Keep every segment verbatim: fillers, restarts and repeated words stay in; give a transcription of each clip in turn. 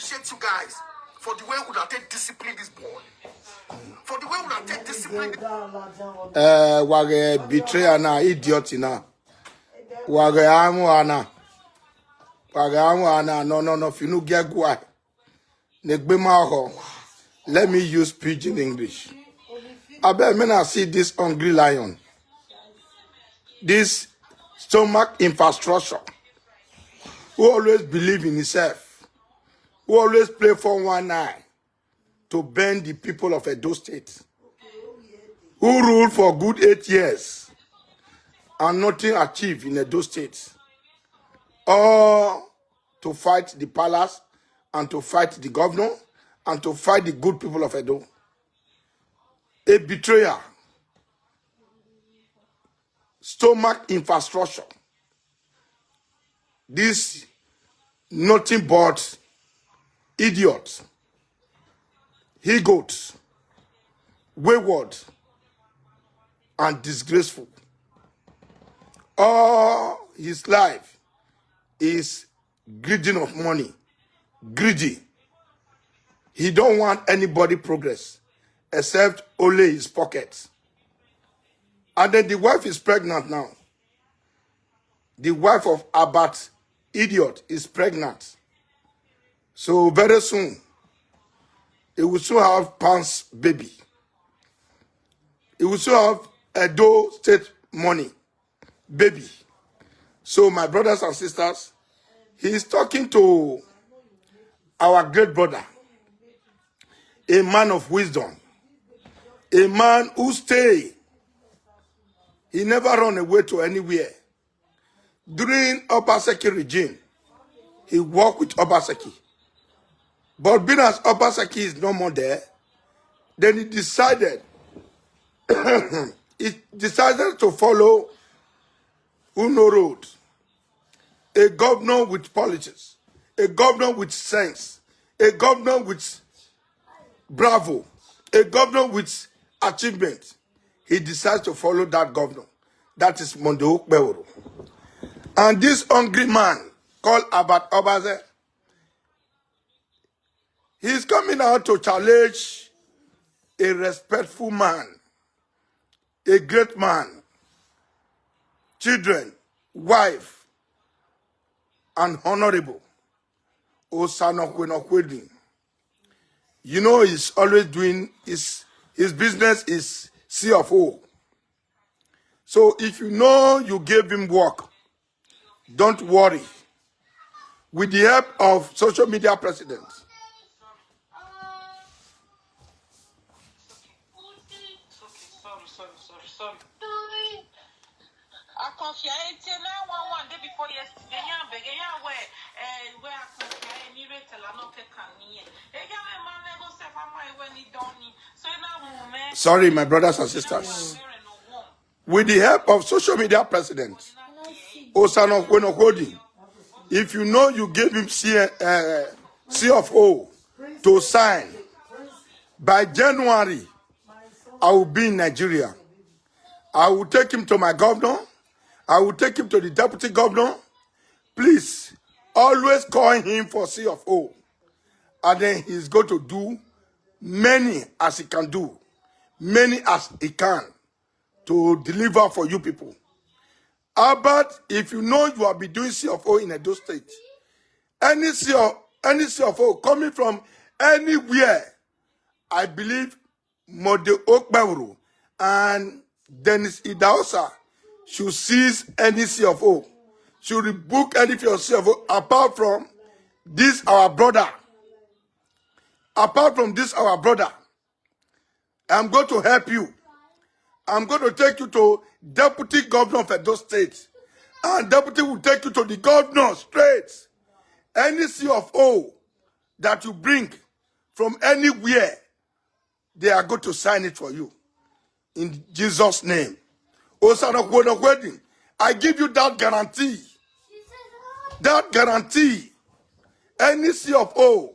appreciate you guys for the way una take discipline this boy. For the way una take discipline. Uh, wage betrayer na idiot na. Wage amu ana. Wage amu ana. No, no, no. Finu gegwa. Negbemaho. Let me use pidgin English. I bet when I see this hungry lion, this stomach infrastructure, who always believe in himself, who always play four one nine to bend the people of Edo State, who ruled for good eight years and nothing achieved in Edo State, or to fight the palace and to fight the governor and to fight the good people of Edo. A betrayer, stomach infrastructure. This nothing but idiot, he goat, wayward, and disgraceful. All his life is greedy of money, greedy. He don't want anybody progress except only his pocket. And then the wife is pregnant now. The wife of Albert Idiot is pregnant. So very soon, he will soon have Pans baby. He will soon have Edo State money baby. So my brothers and sisters, he is talking to our great brother, a man of wisdom, a man who stay. He never run away to anywhere. During Obaseki regime, he worked with Obaseki. But being as Obaseki is no more there, then he decided he decided to follow Uno Road. A governor with politics, a governor with sense, a governor with bravo, a governor with achievement. He decides to follow that governor. That is Monday Okpeworo. And this hungry man called Albert Obaze, he is coming out to challenge a respectful man, a great man, children, wife, and honorable Osano Kwenokwedin. You know, he's always doing his his business is C of O. So if you know you gave him work, don't worry. With the help of social media president, It's okay. Sorry, sorry, sorry, sorry. Akanfia eighty nine one one day before yesterday. Yeah, beg, yeah, where, eh, where Akanfia any rate la no take can me. Eh, yeah, my man, I go say, "Mama, I went it down." So now, man. Sorry, my brothers and sisters. With the help of social media president, Osano Kwenokwedin, if you know you gave him C, uh, C of O to sign, by January, I will be in Nigeria. I will take him to my governor. I will take him to the deputy governor. Please, always call him for C of O. And then he's going to do many as he can do, many as he can to deliver for you people. Albert, if you know you have been doing C of O in Edo State, any C of, any C of O coming from anywhere, I believe Mode Okpewuru and Dennis Idahosa should seize any C of O, should rebuke any C of O apart from this our brother. Apart from this our brother, I'm going to help you. I'm going to take you to deputy governor of Edo State. And deputy will take you to the governor straight. Any C of O that you bring from anywhere, they are going to sign it for you. In Jesus' name. Osana Kwenokwedin, I give you that guarantee. That guarantee. Any C of O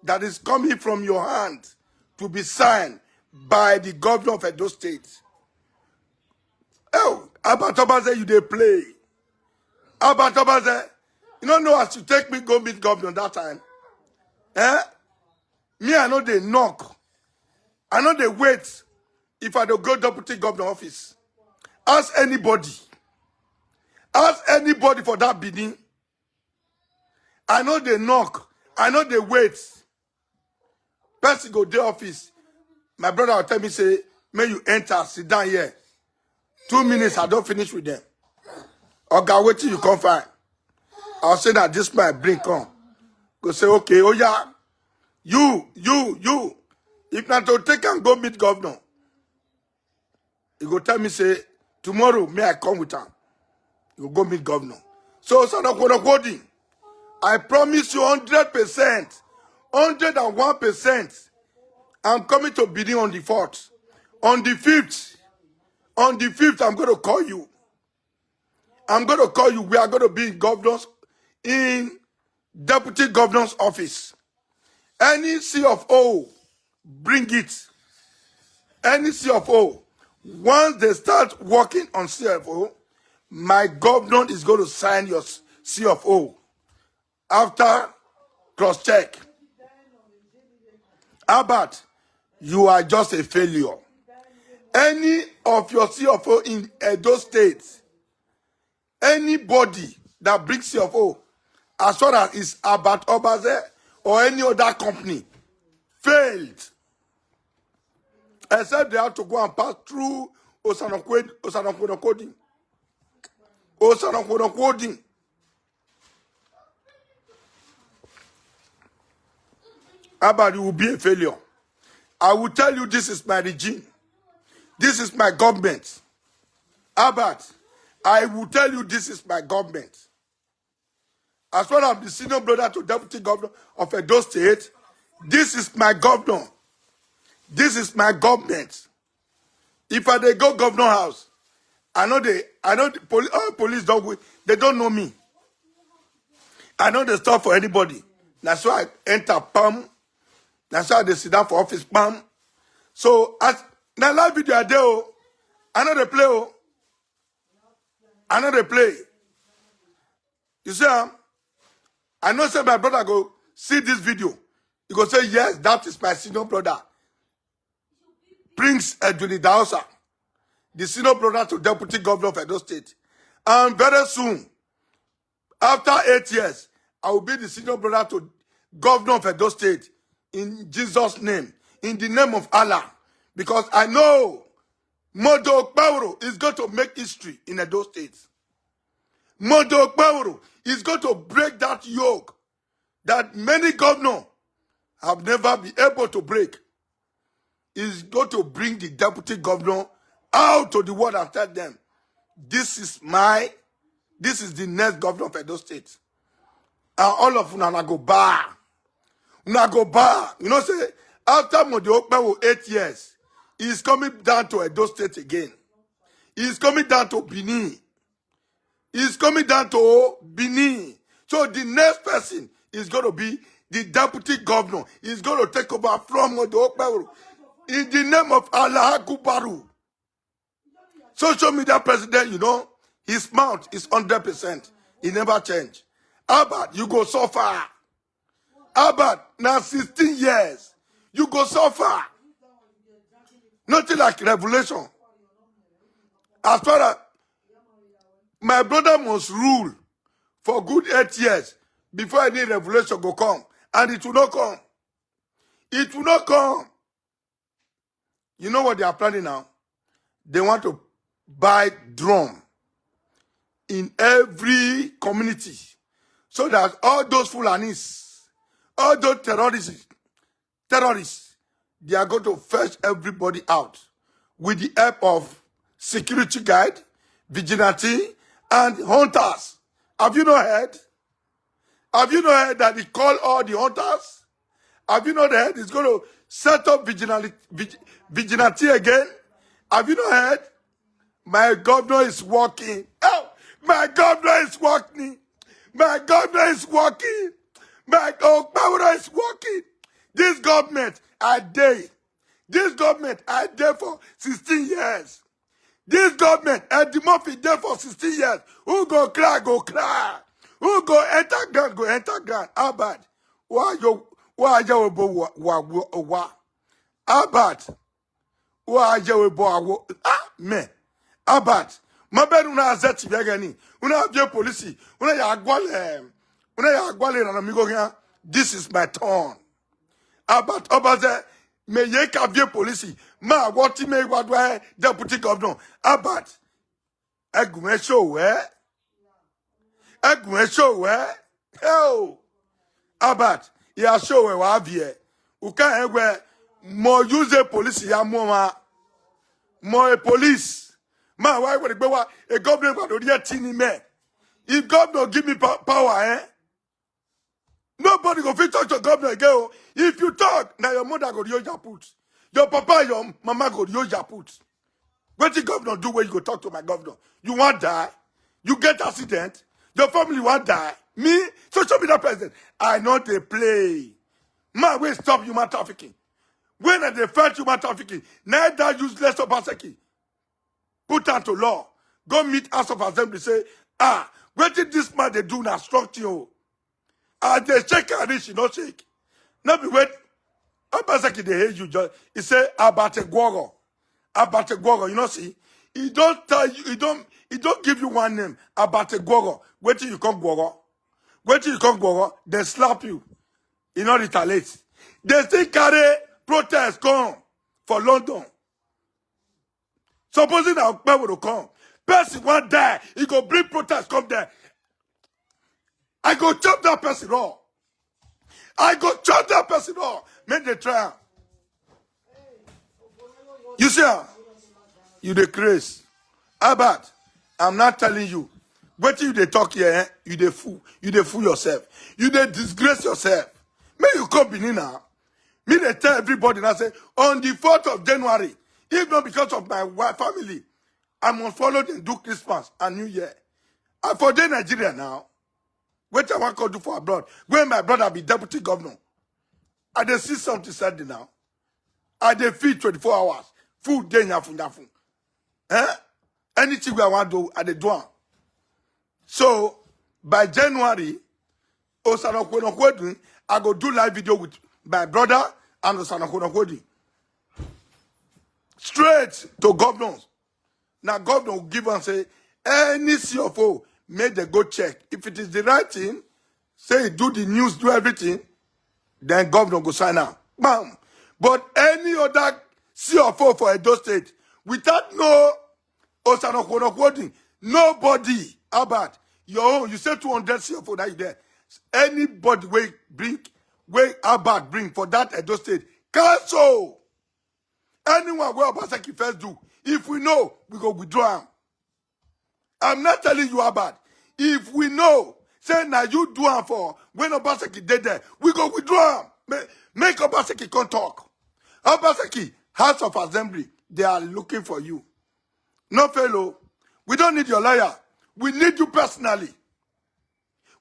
that is coming from your hand to be signed by the governor of Edo State. Oh, Albert Obaze, you dey play. Albert Obaze, you don't know as you take me go meet governor that time. Eh? Me, I no dey knock. I no dey wait. If I dey go deputy governor office, ask anybody. Ask anybody for that Benin. I no dey knock. I no dey wait. Person go dey office. My brother will tell me, say, "Make you enter, sit down here. Two minutes, I don't finish with them." Oga, wetin you come find? I'll say that this my bring come. Go say, "Okay, oh yeah, you, you, you." If not to take and go meet governor, he go tell me, say, "Tomorrow, may I come with am?" He go go meet governor. So, Osana Kwono Kwodi, I promise you hundred percent, hundred and one percent, I'm coming to Benin on the fourth. On the fifth, on the fifth, I'm going to call you. I'm going to call you. We are going to be in governor's, in deputy governor's office. Any C F O, bring it. Any C F O, once they start working on C F O, my governor is going to sign your C F O. After cross check. Albert, you are just a failure. Any of your C F O in Edo State, anybody that brings C F O, as far as it's Albert Obaze or any other company, failed. Except they have to go and pass through Osana Kwe-, Osana Kwono Kwodi. Osana Kwono Kwodi. Albert, you will be a failure. I will tell you, this is my regime. This is my government. Albert, I will tell you, this is my government. As far as I'm the senior brother to deputy governor of Edo State, this is my governor. This is my government. If I dey go governor house, I know they, I know the poli-, all police don't wait. They don't know me. I know they stop for anybody. That's why I enter pam. That's why they sit down for office pam. So as na live video I dey o, I know they play o. I know they play. You see, um, I know say my brother go see this video. He go say, "Yes, that is my senior brother, Prince Edwin Idahosa, the senior brother to deputy governor of Edo State." And very soon, after eight years, I will be the senior brother to governor of Edo State in Jesus' name, in the name of Allah. Because I know Modo Okpebholo is going to make history in Edo State. Modo Okpebholo is going to break that yoke that many governors have never been able to break. Is going to bring the deputy governor out to the world and tell them, "This is my, this is the next governor of Edo State." And all of una na go bar. Una go bar. You know, say, after Modo Okpebholo eight years, he's coming down to Edo State again. He's coming down to Benin. He's coming down to Benin. So the next person is going to be the deputy governor. He's going to take over from Modo Okpebholo. In the name of Allah Akbaru. Social media president, you know, his mouth is hundred percent. He never change. Albert, you go suffer. Albert, now sixteen years. You go suffer. Nothing like revolution. As far as my brother must rule for good eight years before any revolution go come. And it will not come. It will not come. You know what they are planning now? They want to buy drone in every community so that all those Fulanis, all those terrorists, terrorists, they are going to fetch everybody out with the help of security guard, vigilante, and hunters. Have you not heard? Have you not heard that he called all the hunters? Have you not heard he's going to set up vigilante, vig-, vigilante again? Have you not heard? My governor is working. Oh, my governor is working. My governor is working. My, oh, governor is working. This government, I dey. This government, I dey for sixteen years. This government, Eddie Murphy dey for sixteen years. Who go cry, go cry. Who go enter ground, go enter ground. Albert, why you, Wa aja we bo wa wa wa. Albert. Wa aja we bo awo. Ah, me. Albert. Ma be una zet be gani. Una vie policy. Una ya gwale. Una ya gwale na mi go here. This is my turn. Albert Obaze, me ye ka vie policy. Ma what me wa do deputy governor. Albert. Egun e show we. Egun e show we. Hell. Albert, ya show we wa vie. Uka egwe mo use police ya mo ma. Mo a police. Ma wa we gbe wa a government wa do die ti ni me. If governor give me pa- power, eh? Nobody go fit talk to governor again. Oh. If you talk, now your mother go use your put. Your papa, your mama go use your put. What the governor do when you go talk to my governor? You want die? You get accident? Your family want die? Me? Social media president. I not a play. Man, we stop human trafficking. When I dey fight human trafficking, now that useless Obaseki put am to law. Go meet House of Assembly, say, ah, what did this man they do now? Struck you. As they shake and reach, you not shake. Not be wait. Obaseki they hate you. Just he say about a guogo. About a guogo. You know, see, he don't tell you, he don't he don't give you one name. About a guogo. Wait till you come guogo. Wait till you come guogo. They slap you. He not retaliate. They still carry protest come for London. Supposing our people will come, person one die, he go bring protest come there. I go chop that person raw. I go chop that person raw. Make the trial. You see, ah, you the craze. Albert, I'm not telling you. What you they talk here, eh? You they fool. You they fool yourself. You they disgrace yourself. May you come Benin now. Me they tell everybody and I say on the fourth of January, if not because of my wife family, I must follow them do Christmas and New Year. I for day Nigeria now. What I want to do for abroad? When my brother be deputy governor, I dey see something Sunday now. I dey feed twenty-four hours. Food dey nyafu nyafu. Eh? Anything we I want do, I dey do am. So by January, Osano Kweno Kwedun, I go do live video with my brother and Osano Kweno Kwedun. Straight to governors. Now governor will give and say any C F O make they go check. If it is the right thing, say do the news, do everything, then governor go sign out. Bam. But any other C F O for Edo State, without no Osano Kweno Kwedun, nobody about your own, you say two hundred C F O that you there. Anybody we bring, we about bring for that Edo State, cancel. Anyone where Obaseki first do, if we know, we go withdraw am. I'm not telling you about. If we know, say now you do am for when Obaseki dey there, we go withdraw am. Ma- Make Obaseki come talk. Obaseki, House of Assembly, they are looking for you. No fellow, we don't need your lawyer. We need you personally.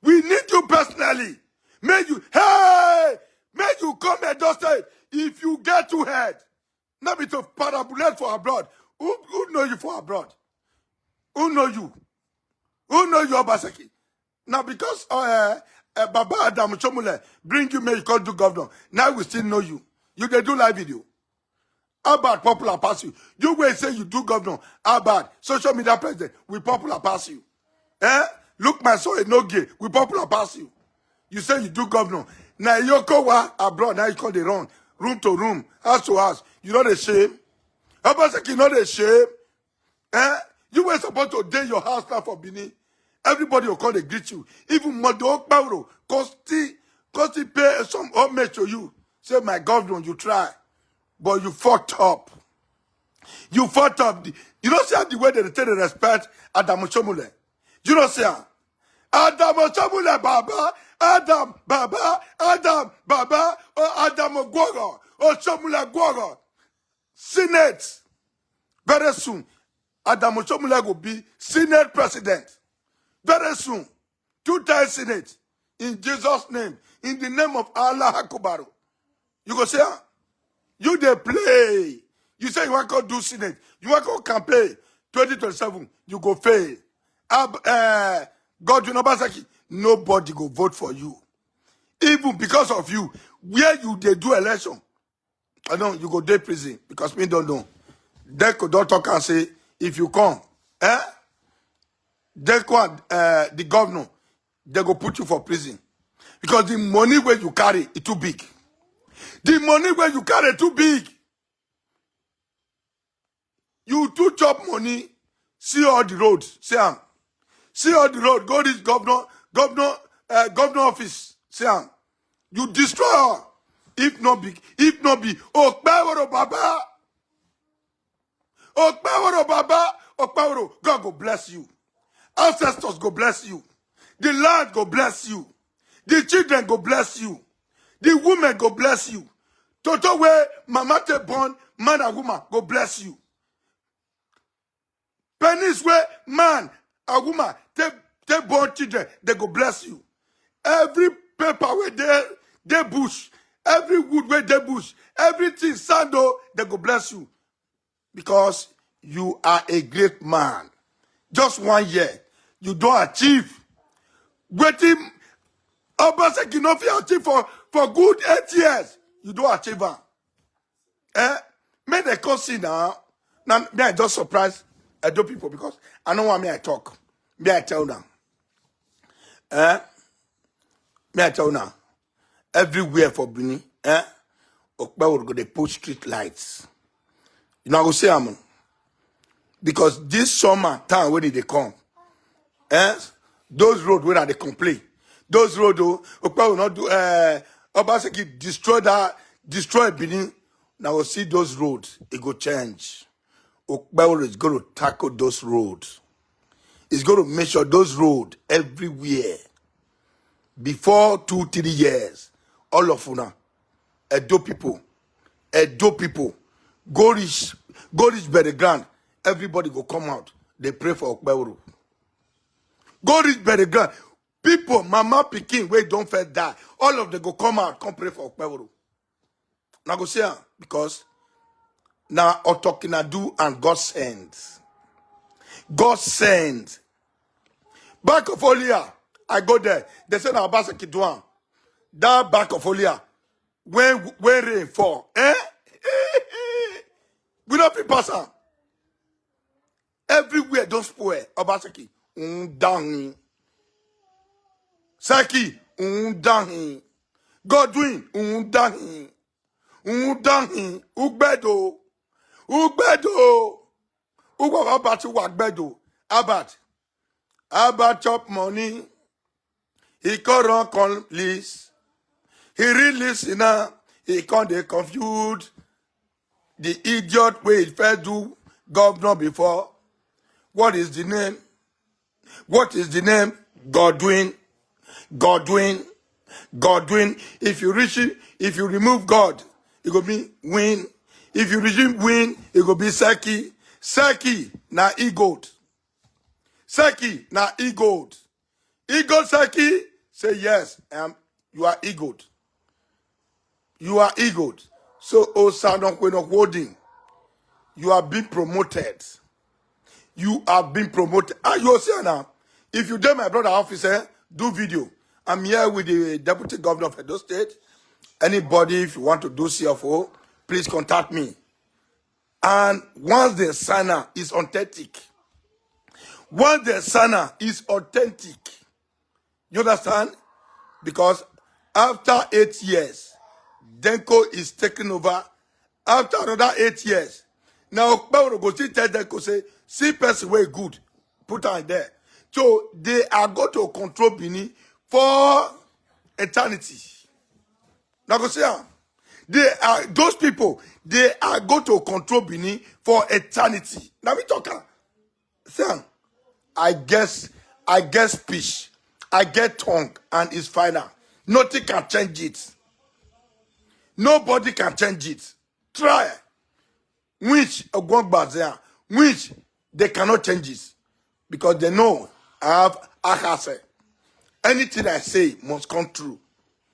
We need you personally. May you, hey, may you come and just say, if you get to head, not be to parabulate for abroad. Who, who know you for abroad? Who know you? Who know you, Obaseki? Now because uh, uh, Baba Adam Chomule bring you, may you call do governor. Now we still know you. You they do live video. Albert popular pass you. You will say you do governor. Albert, social media president, we popular pass you. Eh? Look my soul no gay. We popular pass you. You say you do governor. Now you go wa abroad. Now you call the run room to room, house to house. You know the shame. Obaseki, you know the shame. Eh? You were supposed to day your house now for Benin. Everybody will come to greet you. Even Modo Okparo, Kosti, Kosti pay some homage to you. Say, my governor, you try. But you fucked up. You fucked up. The- You don't see how the way they take the respect Adam Chomule. You don't see how. Adam Chomule Baba, Adam Baba, Adam Baba, or Adam Ogwogo, or Chomule Ogwogo. Senate. Very soon, Adam Chomule will be Senate president. Very soon, two times Senate. In Jesus' name, in the name of Allah Akbar. You go say, ah, you they play. You say you want to do Senate. You want to campaign. twenty twenty-seven, you go fail. Ab, uh, Godwin Obaseki, nobody go vote for you. Even because of you, where you dey do election, I know you go dey prison because me don't know. They could don't talk and say, if you come, eh? They come, uh, the governor, they go put you for prison. Because the money where you carry is too big. The money where you carry too big. You too chop money, see all the road, see am. See all the road, go this governor, governor, uh, governor office, see am. You destroy her. If not be, if not be, Okpeworo Baba. Okpeworo Baba, Okpeworo, God go bless you. Ancestors go bless you. The land go bless you. The children go bless you. The women go bless you. Toto way mama take born, man and woman go bless you. Penis way man and woman take, take born children, they go bless you. Every paper where they, they bush, every wood where they bush, everything sando, they go bless you. Because you are a great man. Just one year, you don't achieve. Waiting, Obaseki no fit achieve for, for good eight years. You don't achieve am. Eh? Make they come see now. Now, me, I just surprise Edo people because I know what me I talk. Me, I tell them. Eh? Me, I tell now. Everywhere for Benin, eh? Okpeworo go dey put street lights. You know, I go say am. Because this summer time when they come, eh? Those road where they complain. Those road, oh, Okpeworo not do, eh, Obaseki destroy that, destroy Benin. Now we see those roads, it go change. Okpeworo is going to tackle those roads. It's going to make sure those roads everywhere. Before two, three years, all of una, Edo people, Edo people, go reach, go reach bury ground. Everybody go come out. They pray for Okpeworo. Go reach bury ground. People, mama, pikin, wey don first die, all of them go come out, come pray for Okpeworo. Now go see am because now Otokinadu and God send. God send. Back of Olia, I go there. They say na Obaseki do am. That back of Olia, when, when rain fall, eh? We no fit pass am. Everywhere don spoil. Obaseki, mm, down. Seki, mm, down. Godwin, mm, down. Mm, down. Ugbedo. Ugbedo. Ugbo Albert Wagbedo. Albert. Albert chop money. He come run come list. He read list now. He come dey confused. The idiot wey he first do governor before. What is the name? What is the name? Godwin. Godwin. Godwin. If you reach it, if you remove God, it go be win. If you reach him win, it go be Seki. Seki na e goat. Seki na e goat. E goat Seki say yes, um, you are e goat. You are e goat. So Osadon Kwenok Holding, you have been promoted. You have been promoted. Ah, you see now. If you dey my brother office, eh, do video. I'm here with the deputy governor of Edo State. Anybody, if you want to do C F O, please contact me. And once the signer is authentic, once the signer is authentic, you understand? Because after eight years, Denko is taking over. After another eight years, now Okpeworo go still tell Denko say, see person wey good, put am there. So they are going to control Benin for eternity. Now go see am. They are, those people, they are going to control Benin for eternity. Now we talk am. See am. I guess, I get speech, I get tongue, and it's final. Nothing can change it. Nobody can change it. Try. Which Ogwongbazia, which they cannot change it. Because they know I have Akase. Anything I say must come true,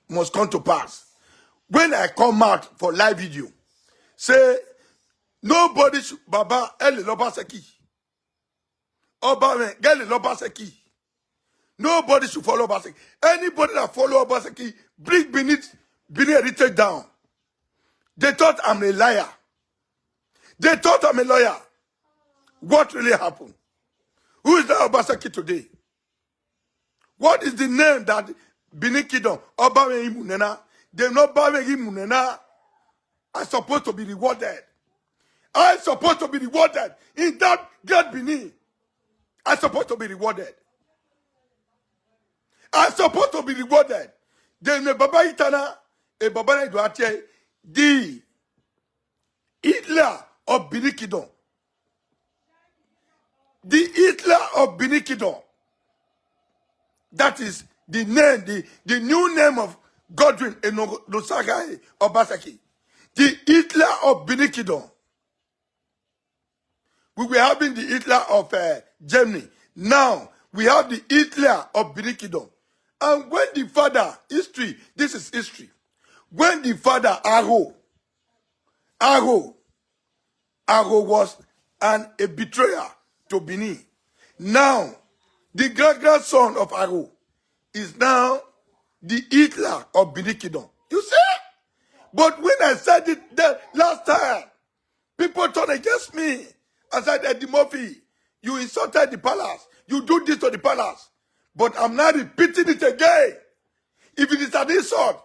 must come to pass. When I come out for live video, say, nobody should, Baba, Eli Lobaseki. Oba, men, Eli Lobaseki. Nobody should follow Obaseki. Anybody that follow Obaseki, bring Benin, Benin Heritage down. They thought I'm a liar. They thought I'm a lawyer. What really happened? Who is that Obaseki today? What is the name that Benin Kingdom, Obameyang Munena? They not Obameyang Munena. I supposed to be rewarded. I supposed to be rewarded in that great Benin. I supposed to be rewarded. I supposed to be rewarded. Then the Baba Itana, a Baba Iduate, the Hitler of Benin Kingdom. The Hitler of Benin Kingdom. That is the name, the, the new name of Godwin Enogosagai Obaseki. The Hitler of Benin Kingdom. We were having the Hitler of uh, Germany. Now we have the Hitler of Benin Kingdom. And when the father, history, this is history. When the father Aho, Aho, Aho was an, a betrayer to Benin. Now, the great grandson of Aho is now the Hitler of Benin Kingdom. You see? But when I said it the last time, people turned against me. I said, Eddie Murphy, you insulted the palace. You do this to the palace. But I'm not repeating it again. If it is an insult,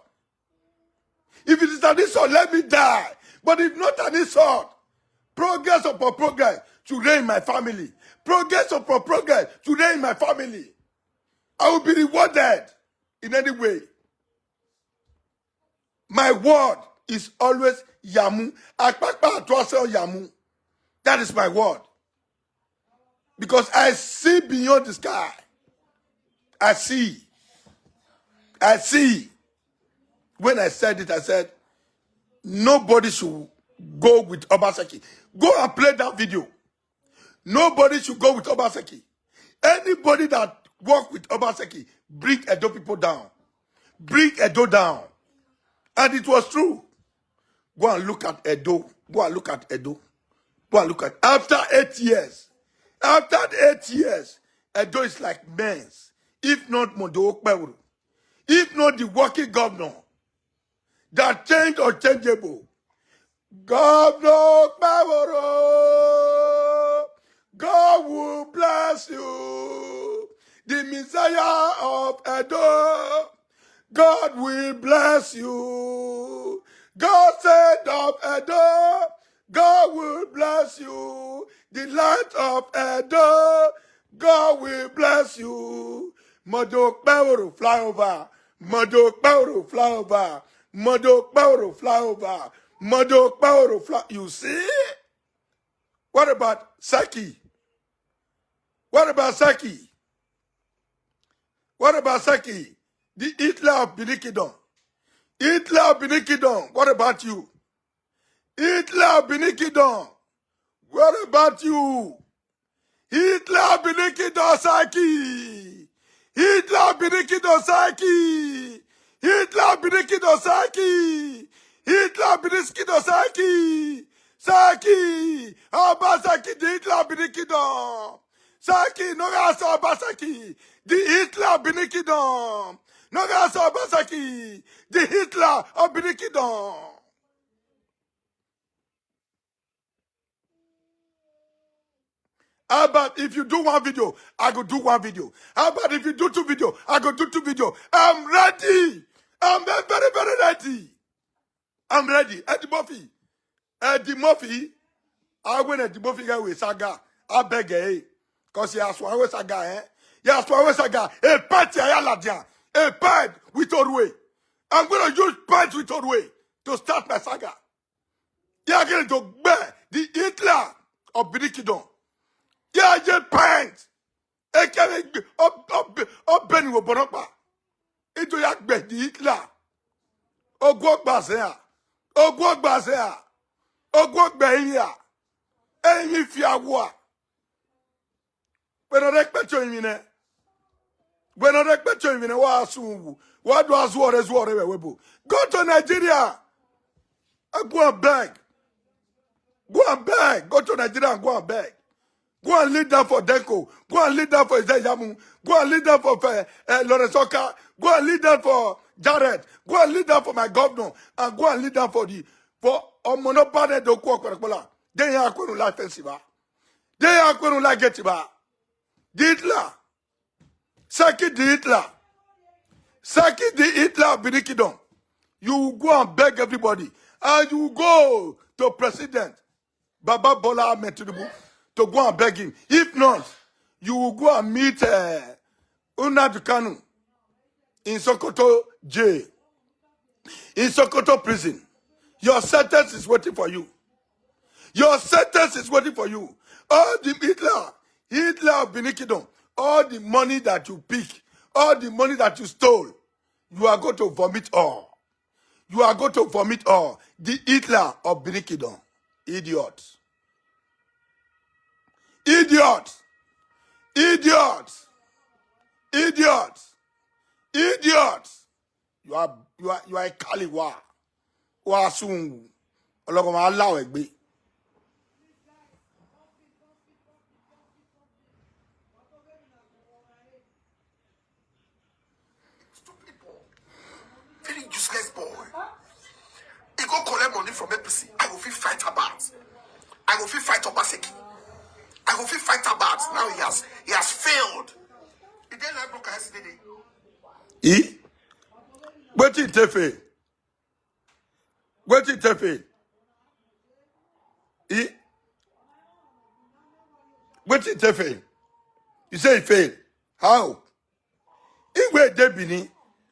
if it is an insult, let me die. But if not an insult, progress upon progress to reign in my family. Progress upon progress to reign in my family. I will be rewarded in any way. My word is always Yamu. Akpakpa Atuase Yamu. That is my word. Because I see beyond the sky. I see. I see. When I said it, I said, nobody should go with Obaseki. Go and play that video. Nobody should go with Obaseki. Anybody that work with Obaseki, bring Edo people down. Bring Edo down. And it was true. Go and look at Edo. Go and look at Edo. Go and look at after eight years. After the eight years, Edo is like men's. If not Modo Okpebholo, if not the working governor that change or changeable, Governor Okpebholo, God will bless you. The Messiah of Edo, God will bless you. God said of Edo, God will bless you. The light of Edo, God will bless you. Modo Okpebholo flyover. Modo Okpebholo flyover. Modo Okpebholo flyover. Modo Okpebholo fly. You see? What about Saki? What about Saki? What about Saki? The Hitler of Benin Kingdom. Hitler of Benin Kingdom. What about you? Hitler of Benin Kingdom. What about you? Hitler of Benin Kingdom Saki. Hitler of Benin Kingdom Saki. Hitler of Benin Kingdom Saki. Hitler of Benin Kingdom Saki. Saki. Obaseki, the Hitler of Benin Kingdom. Saki, no ga so Obaseki, the Hitler of Benin Kingdom. No ga so Obaseki, the Hitler of Benin Kingdom. How about if you do one video, I go do one video. How about if you do two video, I go do two video. I'm ready. I'm very, very, very ready. I'm ready. Eddie Murphy. Eddie Murphy. I win Eddie Murphy guy with saga. I beg eh. Cause he has one with saga eh. He has one with saga. A pet ayaladia. A pet with Orwe. I'm gonna use pet with Orwe to start my saga. He are going to bear the Hitler of Birikidon. He are just pants. Ekere ọbẹni wo bọ̀rọ̀pà. Ìjọ ya gbẹ̀ di Hitler. Ogun ọgbà sẹ́yà. Ogun ọgbà sẹ́yà. Ogun ọgbà ẹ̀yìn à. Ẹ̀yìn fi àwọ̀ à. Pẹ̀lú rẹpẹtẹ òyìn nẹ. Pẹ̀lú rẹpẹtẹ òyìn nẹ wà á sùn wù. Wà á dùn azú ọ̀rẹ́ zú ọ̀rẹ́ wẹ̀wẹ̀ bò. Go to Nigeria. Uh, go and beg. Go and beg. Go to Nigeria and go and beg. Go and lead them for Denko. Go and lead them for Isaiah Yamu. Go and lead them for uh, uh, Lawrence Oka. Go and lead them for Jared, go and lead them for my governor and go and lead them for the for Omono Bane Doku Okparapola. They are going to life festival. They are going to like get ba. The Hitler. Saki the Hitler. Saki the Hitler of Birikidon. You will go and beg everybody. And you will go to President Baba Bola Ahmed Tinubu to go and beg him. If not, you will go and meet uh, Nnamdi Kanu in Sokoto jail, in Sokoto prison. Your sentence is waiting for you. Your sentence is waiting for you. All the Hitler, Hitler of Birikidon, all the money that you pick, all the money that you stole, you are going to vomit all. You are going to vomit all. The Hitler of Birikidon. Idiot. Idiot. Idiot. Idiot. Idiot. You are you are you are a Kaliwa. Wa soon. Ọlọ́kọ̀ máa láwọ̀ ẹ̀gbẹ́. Stupid boy. Very useless boy. He go collect money from A P C. I go fit fight about. I go fit fight Obaseki. I go fit fight about. Now he has he has failed. He did like broker yesterday. He? Wetin take fail? Wetin take fail? He? Wetin take fail? You say he fail. How? He wey dey Benin,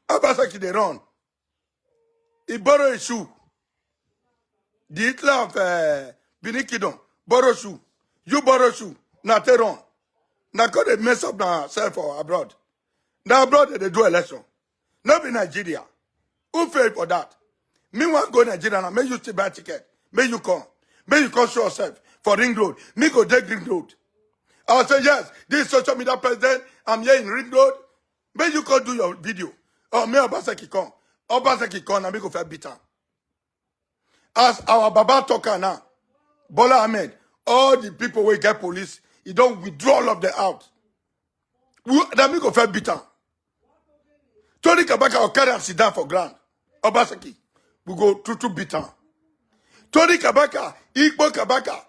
Obaseki dey run. He borrow his shoe. The Hitler of uh, Benin Kingdom borrow shoe. You borrow shoe. Na take run. Na come dey mess up na self for abroad. Na abroad they dey do election. No be Nigeria. Who fail for that? Me wan go Nigeria now. Make you still buy ticket. Make you come. Make you come show yourself for Ring Road. Me go dey Ring Road. I say yes. This social media president. I'm here in Ring Road. Make you come do your video. Or me Obaseki come. Obaseki come and me go first beat am. As our Baba talk am now, Bola Ahmed, all the people wey get police, he don withdraw all of them out. We, na me go first beat am. Tony Kabaka go carry am sit down for ground. Obaseki, we go true true beat am. Tony Kabaka, Igbo Kabaka,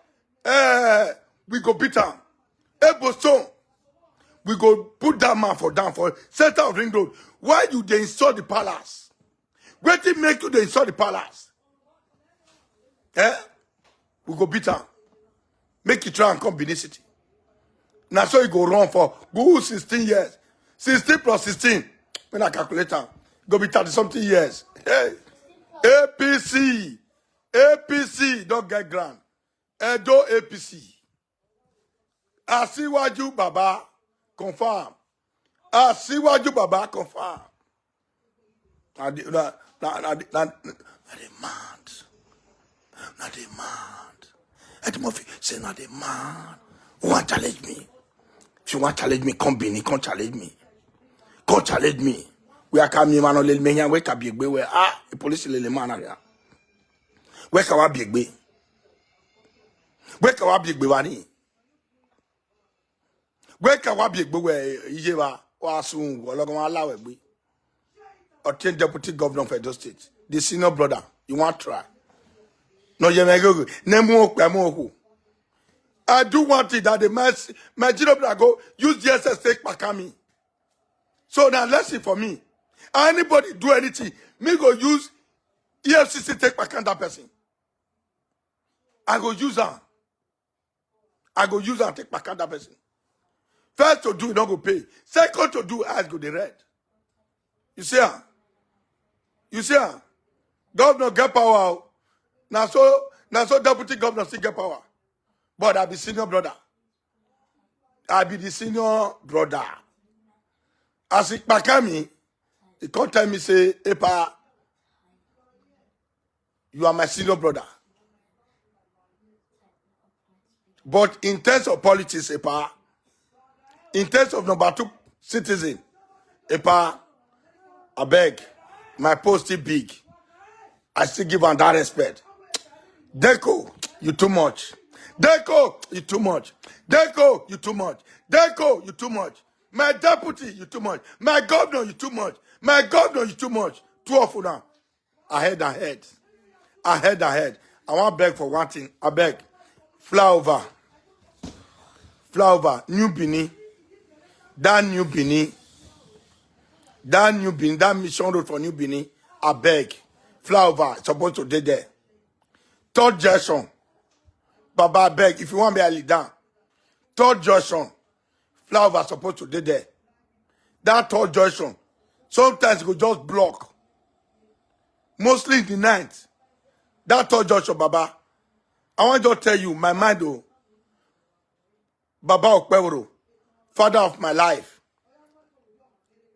eh, we go beat am. Ebo Stone, we go put that man for down for center of Ring Road. Why you dey insult the palace? Wetin make you dey insult the palace? Eh? We go beat am. Make you try and come Benin City. Na so you go run for good sixteen years. Sixteen plus sixteen. When I calculate am, go be thirty something years. Hey, A P C, A P C don get ground. Edo A P C. Asiwaju Baba confirm. Asiwaju Baba confirm. Na the na na na the na na the mad. Na the mad. Eddie Murphy say na the mad. Who wan challenge me? If you wan challenge me, come Benin, come challenge me. Come challenge me. We are coming man only me here. Wake up, big way. Ah, the police lele man area. Wake up, big way. Wake up, big way. Wake up, big way. Iye wa wa sun wo logo wa lawe gbe. Obtain deputy governor of Edo State. The senior brother, you want try? No, you may go. Nemu okwe mo oku. I do want it that the my my junior brother go use D S S take back me. So now lesson for me. Anybody do anything, me go use E F C C take back that person. I go use am. I go use am take back that person. First to do, no go pay. Second to do, eyes go the red. You see am? You see am? Governor get power. Oh. Na so na so deputy governor still get power. But I be senior brother. I be the senior brother. As he kpaka me, he come tell me say, Epa, you are my senior brother. But in terms of politics, Epa, in terms of number two citizen, Epa, I beg, my post is big. I still give am that respect. Deco, you too much. Deco, you too much. Deco, you too much. Deco, you too much. My deputy, you too much. My governor, you too much. My governor, you too much. Two of una. Ahead, ahead. Ahead, ahead. I wan beg for one thing. I beg. Flyover. Flyover. New Benin. That New Benin. That New Benin. That Mission Road for New Benin. I beg. Flyover. Supposed to dey there. Third junction. Baba, I beg. If you want me, I lead down. Third junction. Flyover supposed to dey there. That third junction. Sometimes e go just block. Mostly in the night. That third junction, Baba. I wan just tell you, my mind o. Baba Okpeworo, father of my life.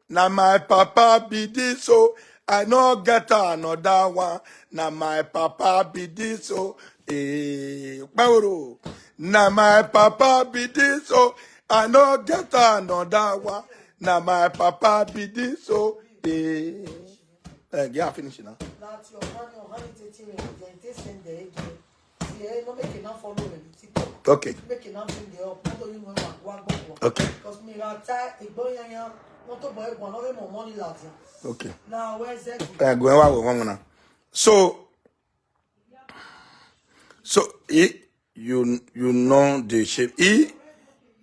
Na my papa be this, so I no get another one. Na my papa be this, so eh, Okpeworo. Na my papa be this, so I no get another one. Na my papa be this, so eh. Eh, yeah, finish it now. That's your money, how you take it? They take send the again. See, eh, no make it not follow me. TikTok. Okay. Make it not bring the up. Not only when I go, go, go. Okay. Because me, I tie a boy, and want to buy one of them money, Lazia. Okay. Now, where's that? Eh, go and work with one now. So, so, he, you, you know the shape. He,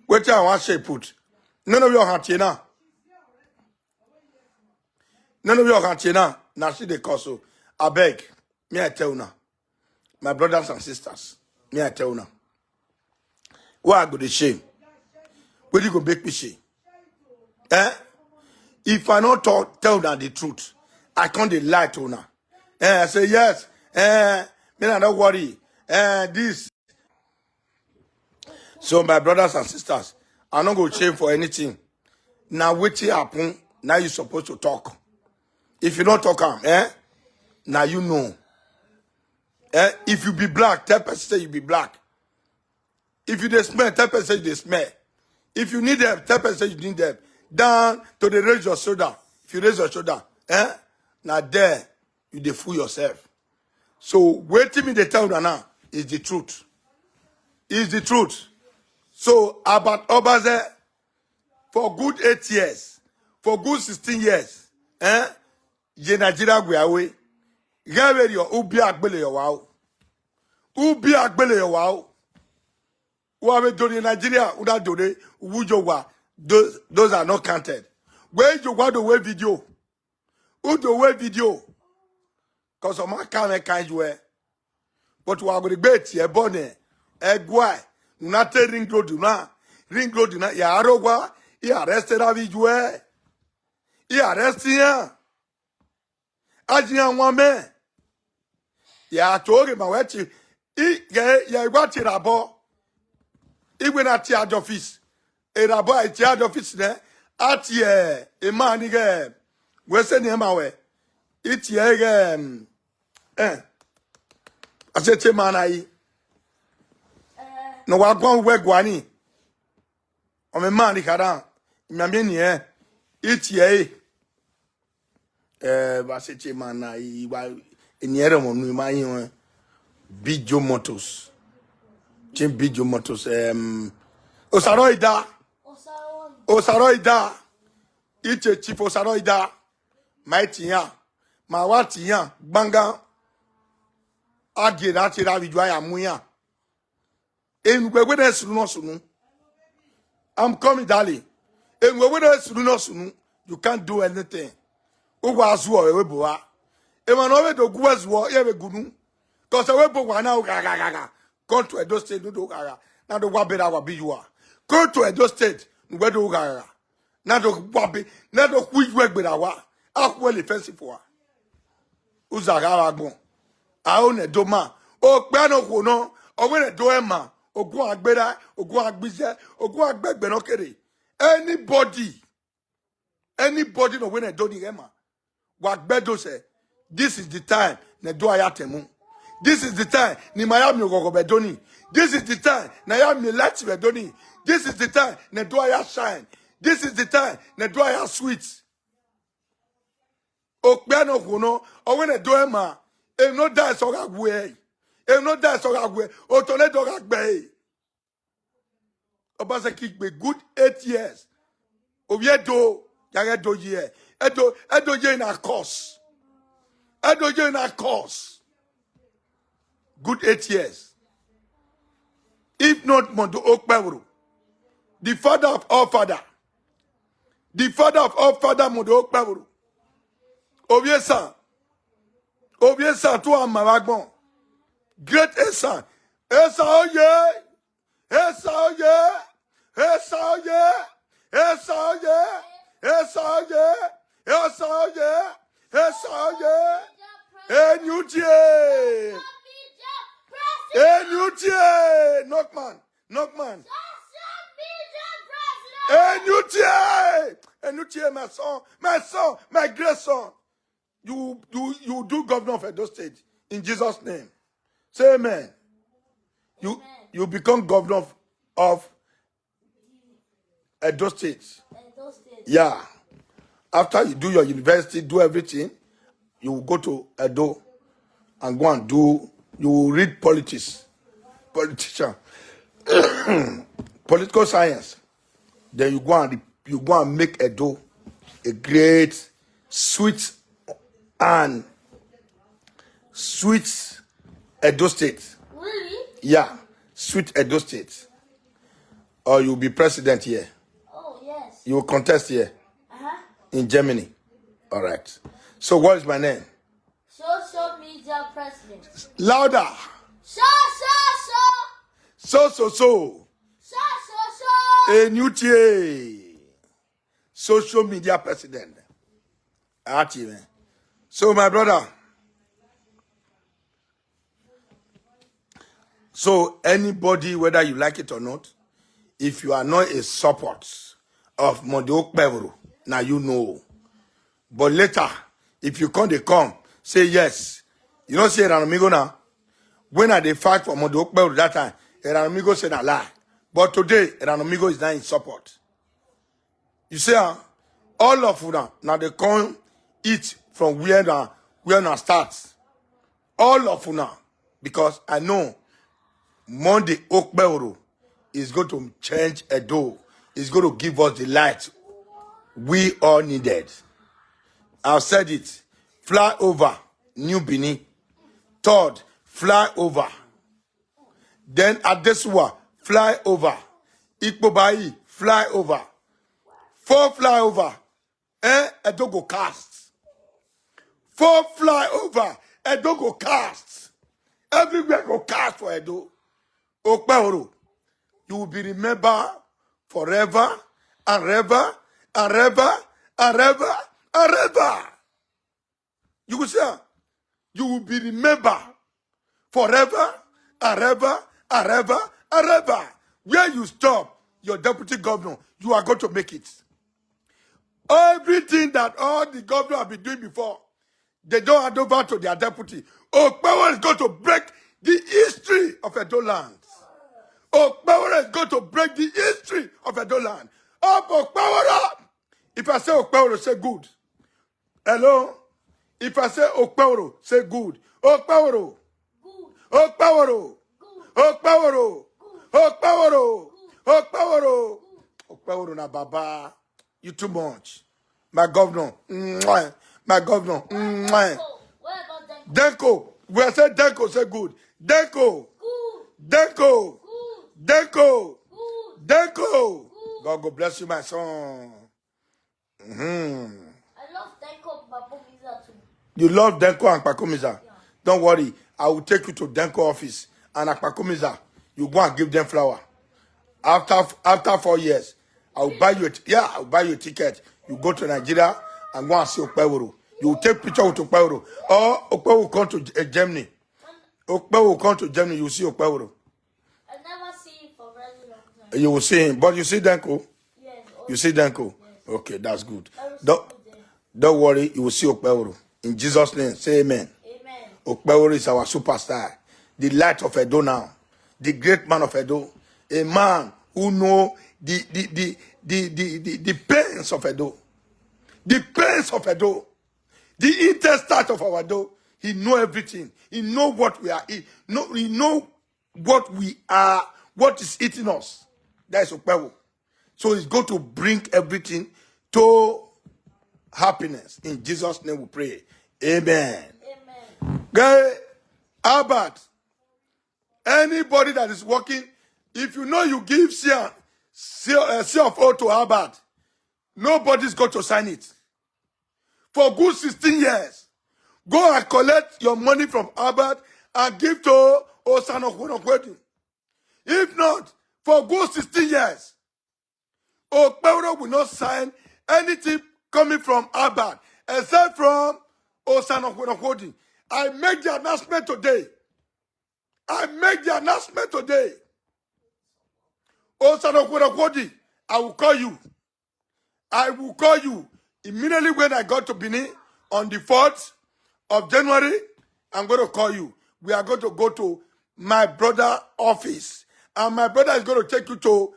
what I want shape put. None of your hand here now. None of your hand here now. Now she dey cause so. I beg. Me, I tell now. My brothers and sisters. Me, I tell now. Why I go dey shame? Where you go make me shame? Eh? If I not talk, tell una the truth, I can't dey lie to una. Eh, I say yes. Eh, me, I don't worry. Eh, this. So, my brothers and sisters, I no go shame for anything. Now, wetin happen? Now you supposed to talk. If you don't talk am, eh? Now you know. Eh? If you be black, tell person say you be black. If you dey smell, tell person say you dey smell. If you need help, tell person say you need help. Down to dey raise your shoulder. If you raise your shoulder, eh? Now there, you dey fool yourself. So wetin me dey tell una now is the truth. Is the truth. So about Obaze, for good eight years, for good sixteen years, eh? Ye Nigeria gwe away. Gave your ubi agbele your wow. Ubi agbele your wow. Who have done in Nigeria, who that do they, who you wa-, those, those are not counted. Where you want the way video? Who the way video? Cause of my kind kind you were. But we are going to bet here, bonnet, egwai, not a ring road, you know, ring road, you know, ya arogwa, he arrested a video. He arrested here. Ajiyan one man. Ya told him, I went to, he, ya, ya, what in a ball? He went at the office. In a boy, at the office there. At ye, a man again. We send him away. It's ye again. Eh. I said, "Che man, I." No, I go and work one. I'm a man, he can't. Nyame ni, eh. It's ye. Eh, ba se che man na, i wa, eniere mo nu ma yin, eh. Bijo Motors. Chin Bijo Motors, em, Osaroida. Osaroida. Iche Chief Osaroida. Mighty ya. Ma wa ti ya. Gbanga. Age na ti ra video ya mu ya. Enugbe we na sunu no sunu. I'm coming, darling. Enugbe we na sunu no sunu. You can't do anything. Ugwa azuo ewe boa. Ema no we do gu azuo ye we gunu. Cause we bo wa na uga ga ga ga. Come to Edo State, no do ga ga. Na do wa bera wa bi you are. Come to Edo State, no we do ga ga. Na do wa bi, na do hu you we gbera wa. A hu le fence for. Uzaga wa gbon. A o ne do ma. O pe no ko no. O we ne do e ma. Ogun agbera, ogun agbize, ogun agbegbe no kere. Anybody, anybody no we ne do ni e ma. Wa gbedo se. This is the time ne do aya temu. This is the time ni Miami ogogo be doni. This is the time na ya mi light be doni. This is the time ne do aya shine. This is the time ne do aya sweet. Okpe no kuno, o we ne do e ma. E no da so ga gwe. E no da so ga gwe. O to le do ga gbe. Obaseki gbe good eight years. O ye do, ya ge do ye. E do, e do ye na course. Edoye na cause. Good eight years. If not Mondo Okpewuru, the father of all father, the father of all father Mondo Okpewuru, Oviesan, Oviesan to Amaragbon, great Esan, Esa Oye, Esa Oye, Esa Oye, Esa Oye, Esa Oye, Esa Oye, Esa Oye, N U T A, N U T A, Knockman, Knockman, N U T A, N U T A, my son, my son, my great son. You, you, you do governor of Edo State in Jesus' name. Say amen. You, you become governor of, of Edo State. Edo State. Yeah. After you do your university, do everything, you will go to Edo and go and do, you will read politics, politician, political science. Then you go and re-, you go and make Edo a great, sweet, and sweet Edo State. Really? Yeah, sweet Edo State. Or you'll be president here. Oh, yes. You will contest here. Uh-huh. In Germany. All right. So what is my name? Social media president. Louder. So, so, so. So, so, so. So, so, so. N U T A. Social media president. Achievement. So, my brother, so anybody, whether you like it or not, if you are not a support of Mondo Okpewuru, now you know. But later, if you come, they come, say yes. You know, say Eranomigo now. When I dey fight for Mondo Okpewuru that time, Eranomigo said a lie. But today, Eranomigo is not in support. You see, ah, all of una, now they come eat from where na, where na start. All of una, because I know Mondo Okpewuru is going to change Edo. Is going to give us the light we all needed. I've said it. Fly over New Benin. Third, fly over. Then Adesuwa, fly over. Ikpobayi, fly over. Four fly over. Eh, Edo go cast. Four fly over. Edo go cast. Everywhere go cast for Edo. Okpewuru, you will be remembered forever and ever and ever and ever and ever. You will say, ah, you will be remembered forever and ever and ever and ever. Where you stop, your deputy governor, you are going to make it. Everything that all the governor have been doing before, they don't hand over to their deputy. Okpewuru is going to break the history of Edo land. Okpewuru is going to break the history of Edo land. Up Okpewuru. If I say Okpewuru, say good. Hello? If I say Okpewuru, say good. Okpewuru. Okpewuru. Okpewuru. Okpewuru. Okpewuru. Okpewuru na baba. You too much. My governor. Mwah. My governor. Mwah. Denko. We say Denko, say good. Denko. Denko. Denko. Denko. God go bless you, my son. Mm-hmm. I love Denko Babomiza too. You love Denko and Kpakomiza? Yeah. Don't worry. I will take you to Denko office and Akpakomiza. You go and give them flower. After, after four years, I will buy you a t-, yeah, I will buy you a ticket. You go to Nigeria and go and see Okpewuru. You will take picture with Okpewuru. Or Okpewuru come to, uh, Germany. Okpewuru come to Germany, you see Okpewuru. I never see him for a very long time. You will see him, but you see Denko? Yes. You see Denko? Yes. Okay, that's good. Don't, don't worry, you will see Okpewuru. In Jesus' name, say amen. Amen. Okpewuru is our superstar, the light of Edo now, the great man of Edo, a man who know the, the, the, the, the, the, the pains of Edo, the pains of Edo, the intestine of our Edo. He know everything. He know what we are. He know, he know what we are, what is eating us. That is Okpewuru. So he's going to bring everything to happiness. In Jesus' name we pray. Amen. Amen. Guy, Albert, anybody that is working, if you know you give C, C, uh, C of O to Albert, nobody's going to sign it. For good sixteen years, go and collect your money from Albert and give to Osano Kwenokwedi. If not, for good sixteen years, Okpeworo will not sign anything coming from Albert except from Osano Kwenokwedi. I make the announcement today. I make the announcement today. Osano Kwenokwedi, I will call you. I will call you immediately when I got to Benin on the fourth of January. I'm going to call you. We are going to go to my brother office. And my brother is going to take you to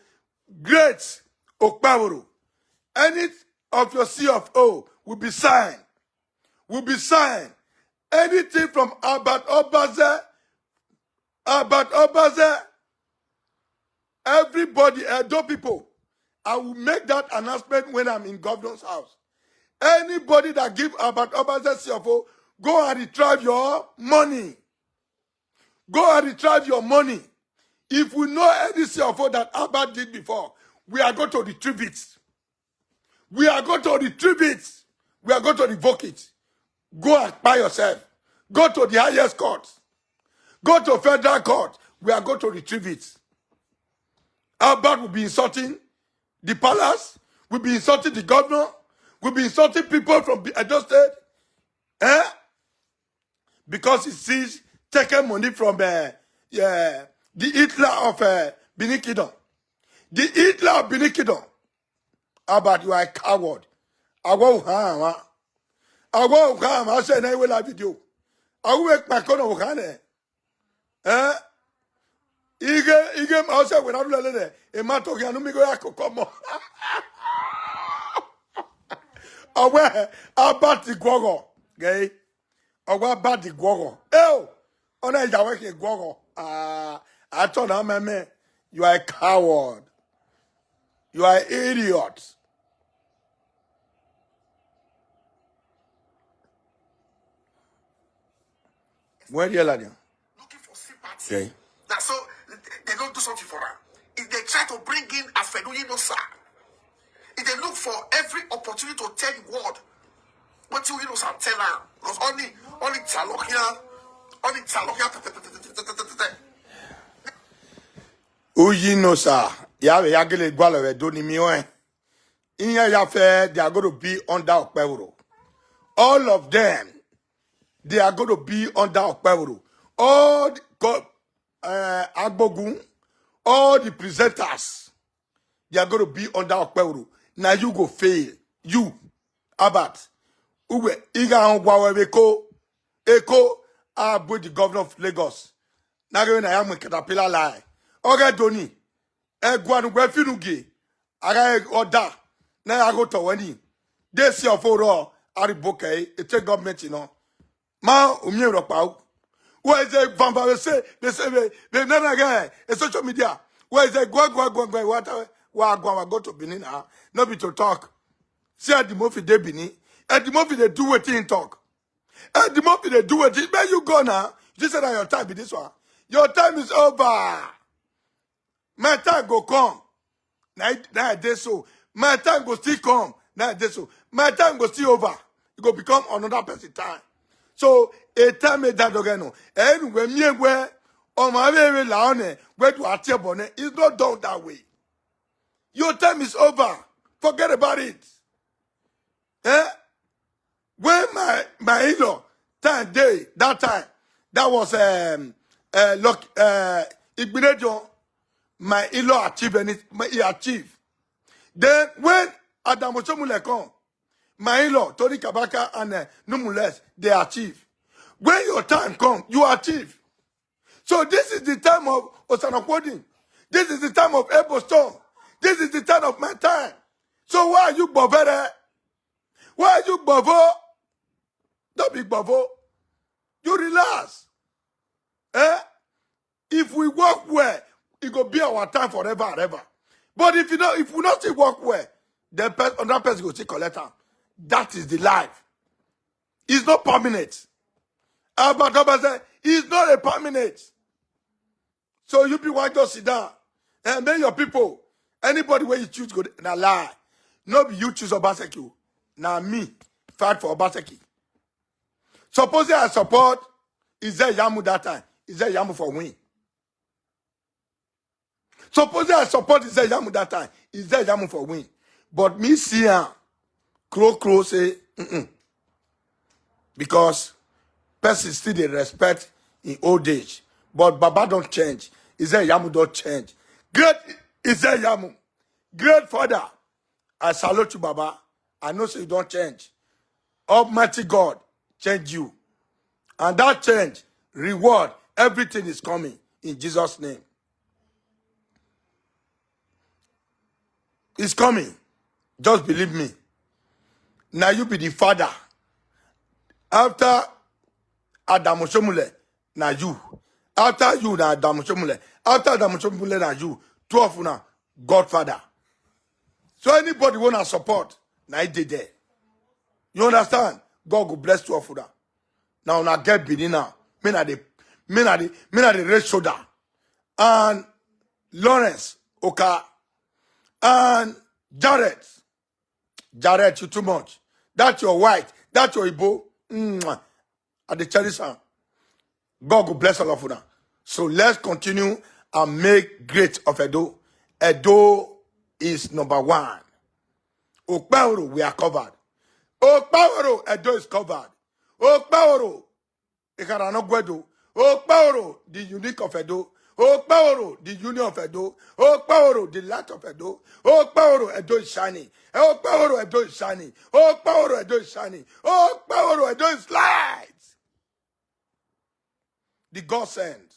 Great Okpaworo. Any of your C of O will be signed. Will be signed. Anything from Albert Obaze, Albert Obaze, everybody, Edo people, I will make that announcement when I'm in governor's house. Anybody that give Albert Obaze C of O, go and retrieve your money. Go and retrieve your money. If we know any C of O that Albert did before, we are going to retrieve it. We are going to retrieve it. We are going to revoke it. Go and buy yourself. Go to the highest court. Go to federal court. We are going to retrieve it. Albert will be insulting the palace, will be insulting the governor, will be insulting people from Edo State. Eh? Because he sees taking money from uh, yeah, the Hitler of uh, Benin Kingdom. The Hitler of Benin Kingdom. Albert, you are a coward. Awo hama. Awo hama. I say na iwe la video. Awo ek pa kono hane. Eh? Ige ige ma ose we na lele ne. E ma to ya nu mi go ya ko komo. Awe Albert Igwogo. Gay. Awe Albert Igwogo. Ew. Ona idawe ke Igwogo. Ah, I told her, man, you are a coward. You are an idiot. Where the hell are you? Looking for sympathy. Okay. That's so they don't do something for her. If they try to bring in Afenuyi no sir, if they look for every opportunity to tell the world what you know, tell her. Because only only Talokia, only Talokia. Uyi no sir. Yawe yagele gwalo we do ni mi o eh. Inya ya fe, they are going to be under Okpeworo. All of them, they are going to be under Okpeworo. All the uh, Agbogun, all the presenters, they are going to be under Okpeworo. Now you go fail. You, Albert. Uwe, iga on gwa we ko, eko, abo the governor of Lagos. Now go na ya caterpillar lie. Okay, Donny. Egwanu gwe finuge. Aga order. Na ya go to weni. They see of oro ariboke. It's a government, you know. Ma umie ropau. Where is the vamba? They say they say they they never get a social media. Where is the gwa gwa gwa gwa? What wa gwa wa go to Benin now? No be to talk. See at the movie they Benin. At the movie they do what he talk. At the movie they do what he. Where you go now? You say that your time be this one. Your time is over. My time go come. Na na dey so. My time go still come. Na dey so. My time go still over. It go become another person time. So a time made that again. No. Anyway, me where on my way la on where do I tell bonnet? It's not done that way. Your time is over. Forget about it. Eh? When my my in-law time day that time, that was um uh, luck uh Igbinejo, my in-law achieve anything, my, he achieve. Then when Adam Osomule come, my in-law Tony Kabaka and uh, Numules they achieve. When your time come, you achieve. So this is the time of Osanakwodin. This is the time of Ebo Stone. This is the time of my time. So why are you bovere? Why are you bovo? Don't be bovo. You relax. Eh? If we work well, it go be our time forever and ever. But if you know, if we not still work well, then pe- another person go still collect am. That is the life. It's not permanent. Abatobase is not a permanent. So you be one just sit down and make your people. Anybody where you choose go na lie. No be you choose Obaseki. Now me fight for Obaseki. Suppose I support Ize Yamu that time. Ize Yamu for win. Suppose I support Ize Yamu that time. Ize Yamu for win. But me see am. Crow crow say mm-mm. Because person still dey respect in old age. But Baba don't change. Ize Yamu don't change. Great Ize Yamu. Great father. I salute you, Baba. I know say you don't change. Almighty God change you. And that change, reward, everything is coming in Jesus' name. It's coming. Just believe me. Now you be the father. After Adam Oshomule, now you. After you, now Adam Oshomule. After Adam Oshomule, now you. Two of una, godfather. So anybody wanna support, now he did there. You understand? God go bless two of una. Now una get Benin now. Me na the, me na the, me na the red shoulder. And Lawrence Oka and Jared. Jared, you too much. That's your white. That's your Igbo. Mwah. I dey cherish am. God go bless all of una. So let's continue and make great of Edo. Edo is number one. Okpaoro, we are covered. Okpaoro, Edo is covered. Okpaoro, Ikarano Gwedo. Okpaoro, the unique of Edo. Okpaoro, the union of Edo. Okpaoro, the light of Edo. Okpaoro, Edo is shining. Okpaoro, Edo is shining. Okpaoro, Edo is shining. Okpaoro, Edo is light. The God sent.